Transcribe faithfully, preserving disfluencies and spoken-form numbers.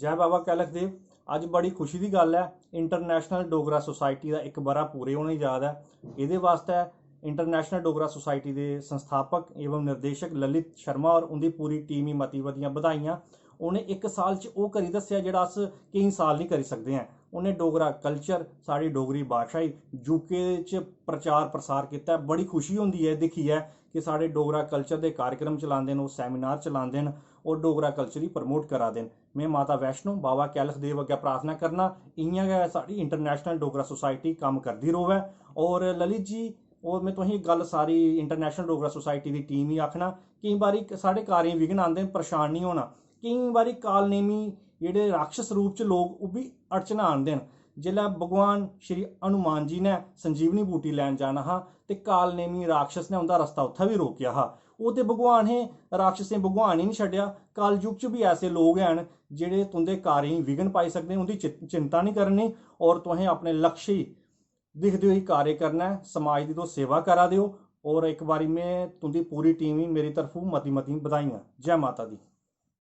जय बाबा कैलख देव। अज्ज बड़ी खुशी दी गल्ल ऐ, इंटरनेशनल डोगरा सोसाइटी दा इक ब'रा पूरे होने जा दा ऐ। एह्दे वास्तै इंटरनेशनल डोगरा सोसाइटी दे संस्थापक एवं निर्देशक ललित शर्मा होर, उं'दी पूरी टीम गी मती मतियां बधाइयां। उ'नें इक साल च ओह् करी दस्सेआ जेह्ड़ा अस केईं साल निं करी सकदे हैं। उ'नें डोगरा कल्चर, साढ़ी डोगरी भाशा गी यूके च प्रचार प्रसार कीता ऐ। बड़ी खुशी होंदी ऐ दिक्खियै कि साढ़े डोगरा कल्चर दे कार्यक्रम चलांदे न, ओह् सैमिनार चलांदे न और डोगरा कल्चर गी प्रमोट करा दे न। में माता वैष्णो, बाबा कैलख देव अग्गें प्रार्थना करना, इ'यां गै साढ़ी इंटरनेशनल डोगरा सोसाइटी कम्म करदी र'वै। और ललित जी, और में तुसें गल्ल सारी इंटरनेशनल डोगरा सोसाइटी दी टीम गी आखना, केईं बारी साढ़े कार्य विघ्न आंदे न, परेशान निं होना। केईं बारी कालनेमी जेह्ड़े राक्षस रूप च लोक, ओह् बी अड़चनां आंदे न। जिसलै भगवान श्री हनुमान जी ने संजीवनी बूटी लैन जाना हा ते कालनेमी राक्षस ने उं'दा रस्ता उत्थै बी रोकेआ हा। ओह् ते भगवान हे, राक्षसें भगवान ही निं छड्डेआ। कलयुग च बी ऐसे लोक हैन जेह्ड़े तुं'दे कार्य गी विघ्न पाई सकदे न। उं'दी चि-, चिंता निं करनी और तुसें अपने लक्ष्य गी दिखदे होई कार्य करना ऐ। समाज दी तुस सेवा करा दे ओ और इक बारी में तुं'दी पूरी टीम गी मेरी तरफों मती मती बधाइयां। जै माता दी।